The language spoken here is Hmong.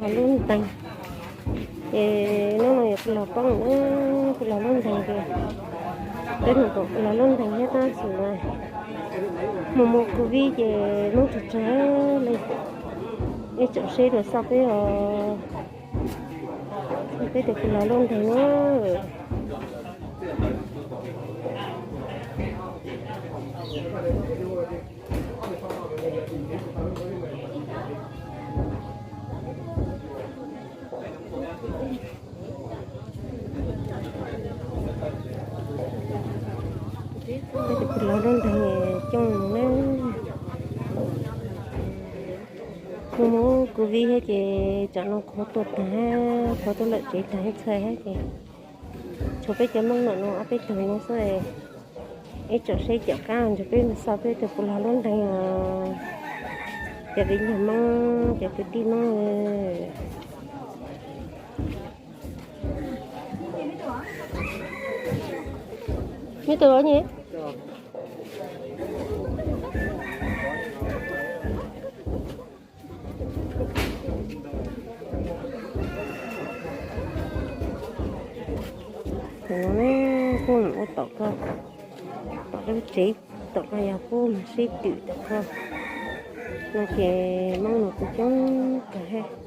Los lub ntees, ces hnub no yog kuv los poob na, kuv los lub ntees ces, peb mus kom kuv los lub ntees thiab tab sis mus mus kuv vij ces Hmoob tsawg tsawg li, ib tsoom seb rau xoj peb os, peb tias kuv los lub ntees na. Peb tus kuv los lub ntees coob na. Mus mus kuv vij thiab ces tsam no qhuav tuaj tag, qhuav tuaj lawm tsev tag txhais thiab ces tshuav peb cov Hmoob no no ob peb tug no xwb. Ib tsoom seb caum qab nrog peb mus xauj peb tus kuv los lub ntees os, cov viv ncaus Hmoob, cov kwv tij Hmoob. Nyob tus nyi. Tus no ne, kuj mus ua tom ko, tom lub tsev, tom ko yog kuj mus sib twm tom ko. No ces Hmoob no kuj coob kawg.